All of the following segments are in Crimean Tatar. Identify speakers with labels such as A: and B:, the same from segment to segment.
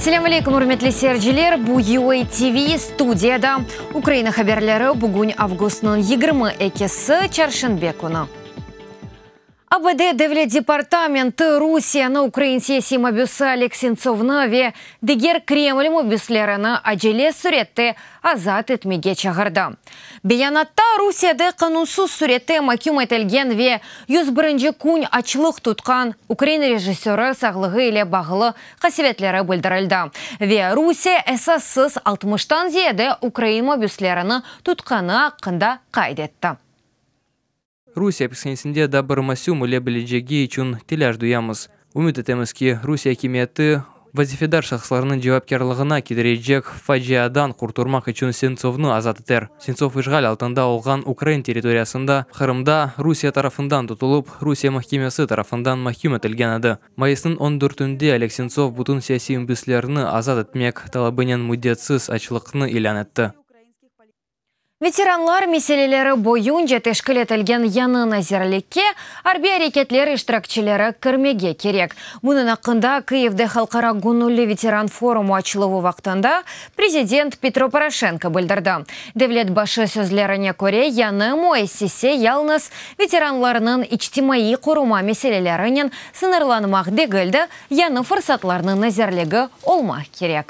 A: Selâm aleykum, ürmetli seyirciler! Bu UA TV, studiyada Ukraina haberleri, bugün avgustnıñ 22-si, çarşenbe künü. ABD Devlet departamenti Rusiyeni ukrain siyasiy mabüsi Oleg Sentsovnı ve diger Kreml mabüslerini acele sürette azat etmege çağırdı. Beyanatta Rusiyede qanunsız sürette maküm etilgen ve 101-nci kün açlıq tutqan ukrain rejissörı sağlığı ile bağlı qasevetleri bildirildi ve Rusiye esassız altmıştan ziyade ukrain mabüslerini tutqanı aqqında qayd etti.
B: Rusiye apishanesinde daa bir masüm öle bilecegi içün telâş duyamız. Ümüt etemiz ki, Rusiye akimiyeti vazifedar şahıslarnıñ cevapkârlığına ketirecek faciadan qurturmaq içün Sentsovnı azat eter. Sentsov işğal altında olğan ukrain territoriyasında, Qırımda, Rusiye tarafından tutulıp, Rusiye mahkemesi tarafından mahküm etilgen edi. Mayısnıñ on dörtünde Oleg Sentsov bütün siyasiy mabüslerni azat etmek talabınen müddetsiz açlıqnı ilân etti.
A: Veteranlar meseleleri boyunca teşkil etilgen yañı nazirlikke arbiy areketler iştirakçileri kirmege kerek. Bunıñ aqqında Kıyivde Halqara göñülli veteran forumı açıluvı vaqtında prezident Petro Poroşenko bildirdi. Devlet başı sözlerine köre, yañı müessise yalnız veteranlarnıñ içtimaiy qoruma meselelerinen sıñırlanmaq degil de, yañı fırsatlarnıñ nazirligi olmaq kerek.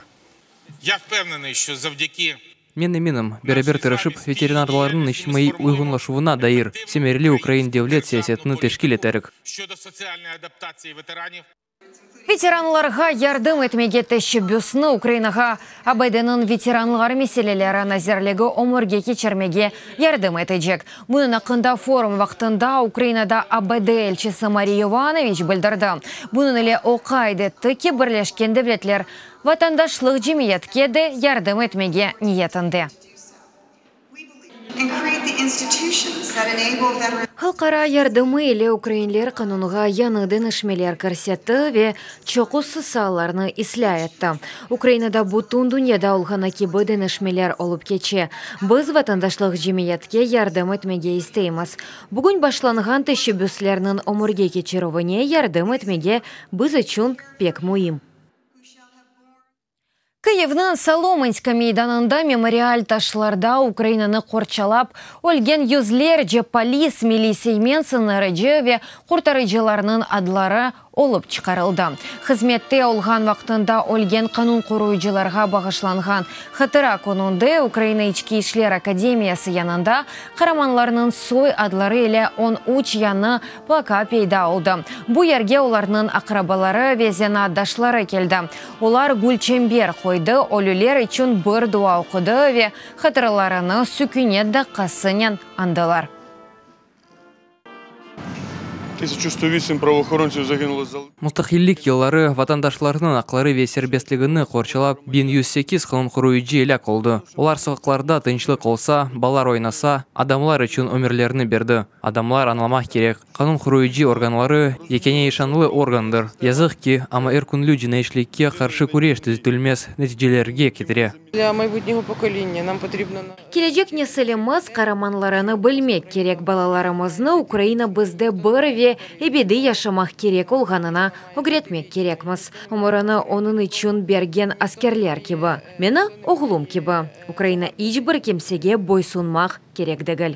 C: Ya vpevneний, şço zavdâki.
B: Men eminim, beraber tırışıp, veterinarlarnıñ içtimaiy uyğunlaşuvına dair semereli ukrain devlet siyasetini teşkil eterik.
A: Veteranlarğa yardım etmege teşebbüsni Ukrainağa ABD-niñ Veteranlar meseleleri nazirligi ömürge keçirmege yardım etecek. Bunıñ aqqında forum vaqtında Ukrainada ABD elçisi Mari Yovanoviç bildirdi. Bunıñ ile o qayd etti ki, Birleşken Devletler vatandaşlıq cemiyetke de yardım etmege niyetinde. Halqara yardımı ile ukrainler qanunğa yañı deñişmeler kirsetti ve çoqusı saalarnı islâ etti. Ukrainada bütün dünyada olğanı kibi deñişmeler olıp keçe. Biz vatandaşlıq cemiyetke yardım etmege isteymiz. Bugün başlanğan teşebbüslerniñ ömürge keçirüvine yardım etmege biz içün pek müim. Kıyivniñ Solomenska meydanında memorial taşlarda Ukrainanı qorçalap ölgen yüzlerce polis, milliy seymen sıñırıcı ve qurtarıcılarnıñ adları olıp çıqarıldı. Hızmette olğan vaqtında ölgen qanun qoruyıcılarğa bağışlanğan Hatıra kününde Ukraina İçki işler akademiyası yanında qaramanlarnıñ soy adları ile 13 yañı Plaka peyda oldı. Bu yerge olarnıñ aqrabaları ve zenaatdaşları keldi. Olar gülçember qoydı, ölüler içün bir dua oqudı ve hatıralarını sükünet daqqasınen añdılar.
B: Mustaqillik yılları vatandaşlarnıñ aqları ve serbestligini qorçalap 1108 qanunqoruyıcı elâk oldı. Olar soqaqlarda tınçlıq olsa, balalar oynasa, adamlar içün ömürlerini berdi. Adamlar añlamaq kerek, qanun qoruyıcı organları, yekâne işanlı organdır. Yazıq ki, amma er künlü cinayetçilikke qarşı küreş tüzetülmez neticelerge ketire.
A: Kelecek nesilimiz qaramanlarını bilmek kerek, balalarımıznı Ukraina bizde bir ve ebediy yaşamaq kerek olğanına ögretmek kerekmiz. Ömürini onıñ içün bergen askerler kibi, meni oğlum kibi, Ukraina iç bir kimsege boysunmaq kerek degil.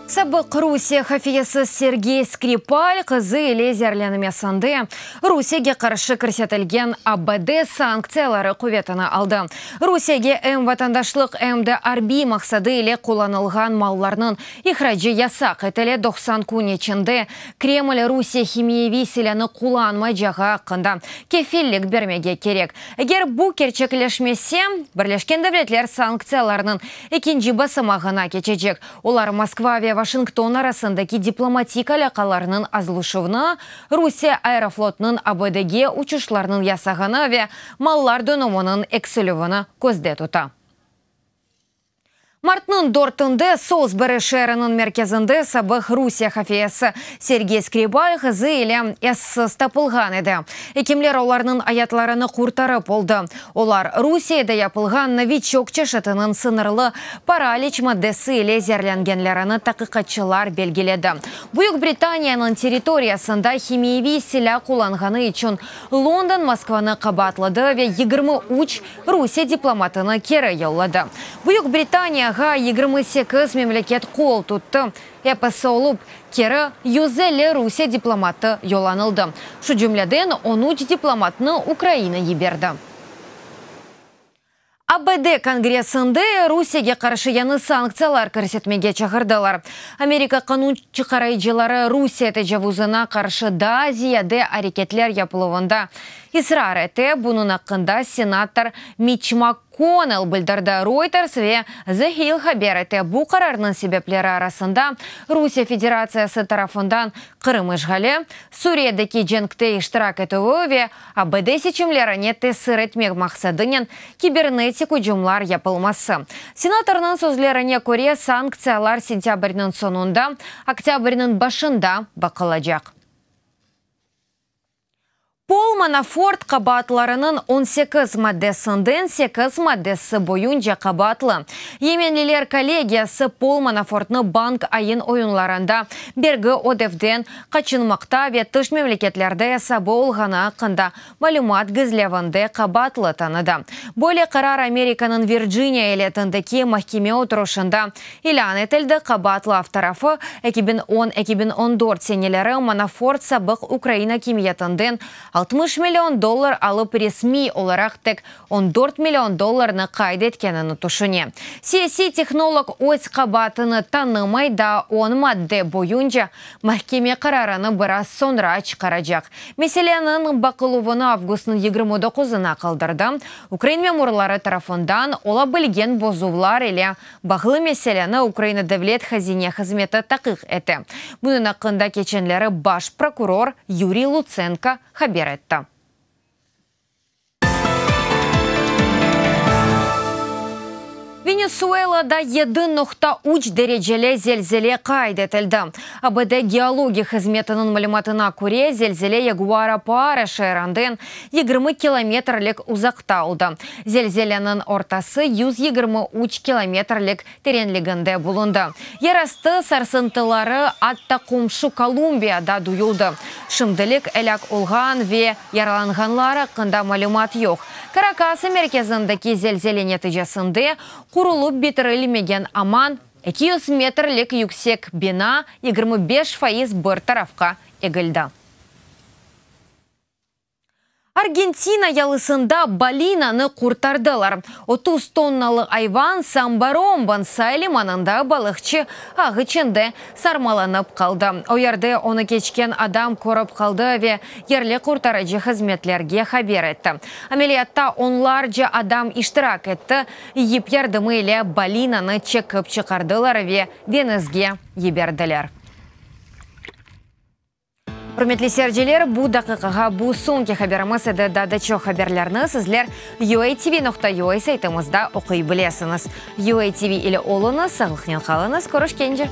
A: Sabıq Rusiye hafiyesi Sergey Skripal qızı ile zeerlenmesinde Rusiyege qarşı kirsetilgen ABD sanktsiyaları quvetini aldı. Rusiyege em vatandaşlıq, em de arbiy maqsadı ile qullanılğan mallarnıñ ihracı yasaq etile, 90 kün içinde Kreml Rusiye himiyeviy silânı qullanmaycağı aqqında kefillik bermege kerek. Eger bu kerçekleşmese, Birleşken Devletler sanktsiyalarnıñ ekinci basamağına keçecek, olar Moskva ve Vaşington arasındaki diplomatik alâqalarnıñ azlışuvını, Rusiye Aeroflotnıñ ABD-ge uçuşlarnıñ yasağını ve mallar dönüminiñ eksilüvini közde tuta. Martnıñ dörtünde Solsberi şeeriniñ merkezinde sabıq Rusiye hafiyesi Sergey Skripal qızı ile essiz tapılğan edi. Ekimler olarnıñ ayatlarını qurtarıp oldı. Olar Rusiyede yapılğan Noviçok çeşitiniñ sıñırlı paraliç maddesi ile zeerlengenlerini taqiqatçılar belgiledi. Büyük Britaniyanıñ territoriyasında himiyeviy silâ qullanğanı içün London Moskvanı qabaatladı ve 23 Rusiye diplomatını keri yolladı. Büyük Britaniyağa 28 memleket qol tuttı. Episi olıp, keri 150 Rusiye diplomatı yollanıldı. Şu cümleden, 13 diplomatnı Ukraina yiberdi. ABD Kongressinde Rusiyege qarşı yañı sanktsiyalar kirsetmege çağırdılar. Amerika qanun çıqarıcıları Rusiye tecavuzına qarşı daa ziyade areketler yapıluvında israr ete. Bunıñ aqqında senator Mitç McConnell bildirdi, Reuters ve The Hill haber ete. Bu qararnıñ sebepleri arasında Rusiye Federatsiyası tarafından Qırım işğali, Suriyedeki cenkte iştirak etüvi ve ABD seçimlerine tesir etmek maqsadınen kibernetik ücümlar yapılması. Senatornıñ sözlerine köre, sanktsiyalar sentâbrniñ soñunda, oktâbrniñ başında baqılacaq. Pol Manafort qabaatlarınıñ 18 maddesinden sekiz maddesi boyunca qabaatlı. Yemenliler kollegiyası Pol Manafortnı bank ayın-oyunlarında bergi ödevden qaçınmaqta ve tış memleketlerde esabı olğanı aqqında malümat gizlevinde qabaatlı tanıdı. Böyle qarar Amerikanıñ Virciniya eyaletindeki mahkeme oturışında ilân etildi. Qabaatlav tarafı, 2010-2014 seneleri Manafort sabıq ukrain akimiyetinden 60 million dollar alıp resmiy olaraq tek 14 million dollarnı qayd etkenini tüşüne. Siyasiy tehnolog öz qabaatını tanımay, daa on madde boyunca mahkeme qararını biraz soñra çıqaracaq. Meseleniñ baqıluvını avgustnıñ 29-ına qaldırdı. Ukrain memurları tarafından ola bilgen bozuvlar ile bağlı meseleni Ukraina Devlet hazine hızmeti taqiq ete. Bunıñ aqqında keçenleri baş prokuror Yuriy Lutsenko haber etti. Venesuelada 7.3 dereceli zelzele qayd etildi. ABD geologik hızmetiniñ malümatına köre, zelzele Yaguara-Poara şeerinden 20 kilometrlik uzaqta oldı. Zelzeleniñ ortası 123 kilometrlik terenliginde bulundı. Yerastı sarsıntıları atta qomşu Kolumbiyada duyuldı. Şimdilik elâk olğan ve yaralanğanlar aqqında malümat yoq. Karakas merkezindeki zelzele neticesinde qurulıp bitirilmegen aman 200 metrlik yüksek bina 25% bir tarafqa egildi. Argentina yalısında balinanı qurtardılar. 30 tonnalı ayvan Samba-Romban say limanında balıqçı ağı içinde sarmalanıp qaldı. O yerde onı keçken adam körip qaldı ve yerli qurtarıcı hızmetlerge haber etti. Ameliyatta onlarca adam iştirak etti, yip yardımı ile balinanı çekip çıqardılar ve deñizge yiberdiler. Ürmetli seyirciler, bu daqiqağa bu soñki haberimiz edi. Daa da çoq haberlerni sizler uatv.ua saytımızda oquy bilesiñiz. UATV ile oluñız, sağlıqnen qalıñız, körüşkence!